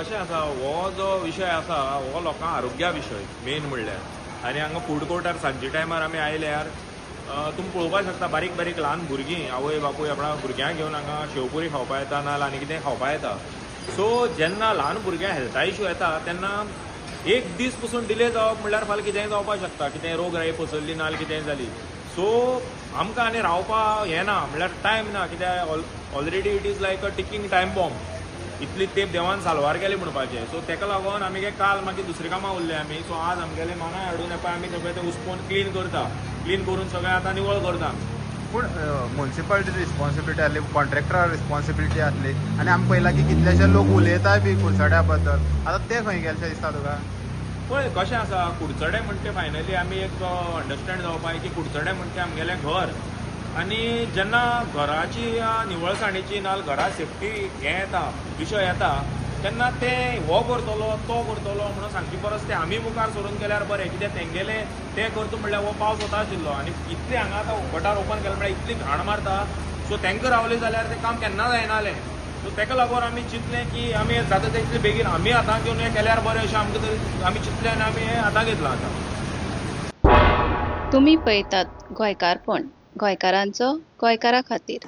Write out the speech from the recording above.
कशें आसा, हो जो विशय आसा हो लोकां आरोग्या विशय मेन म्हणल्यार. आनी हांगा फूड कोर्टार सांजचे टायमार आमी आयल्यार तुमी पळोवपाक शकता, बारीक बारीक ल्हान भुरगीं, आवय बापूय आपणा भुरग्यांक घेवन हांगा शेवपुरी खावपा येता ना आनी कितें खावपा येता. सो जेन्ना ल्हान भुरग्यांक हेल्था इशू येता तेन्ना एक दीस पसून डिले जावप म्हणल्यार फाल्यां कितेंय जावपाक शकता, कितेंय रोगराई पसरली ना कितेंय जाली. सो आमकां आनी रावपा हें ना, म्हणल्यार टायम ना, कित्याक already it is like a ticking time bomb. इतली तेंप देवान साल्वार केली म्हणपाचें. सो तेका लागून आमी काल मागीर दुसरे कामां उरले आमी. सो आज आमगेले मानाय हाडून पळय आमी सगळें तें उसपोवन क्लीन करता, क्लीन करून सगळें आतां निवळ करता. पूण मुन्सिपालिटी रिस्पॉन्सिबिलिटी आसली, कॉन्ट्रॅक्टरा रिस्पॉन्सिबिलिटी आसली आनी आमी पळयलां की कितलेशे लोक उलयताय बी कुडचड्या बद्दल, आतां ते खंय गेले दिसता तुका? पळय कशें आसा, कुडचडे म्हणटे फायनली आमी एक अंडरस्टँड जावपाक की कुडचडे म्हणटे आमगेलें घर, आनी जेन्ना घराची निवळसाणेची ना घरा सेफ्टी हें येता, विशय येता, तेन्ना ते हो करतलो तो करतलो म्हणून सांगचे परस ते आमी मुखार सरून केल्यार बरें. कित्याक तेंगेले ते करता म्हणल्यार हो पावस वता आशिल्लो आनी इतले हांगा आतां गटार ओपन केलें म्हणल्यार इतली घाण मारता. सो तांकां रावले जाल्यार तें काम केन्ना जायनालें. सो तेका लागून आमी चिंतलें की आमी जाता तितले बेगीन आमी हातांत घेवन हें केल्यार बरें अशें आमकां तरी आमी चिंतलें आनी आमी हें हातांत घेतलां आतां. तुमी पळयतात गोंयकारपण, गोंयकारांचो गोंयकारा खातीर.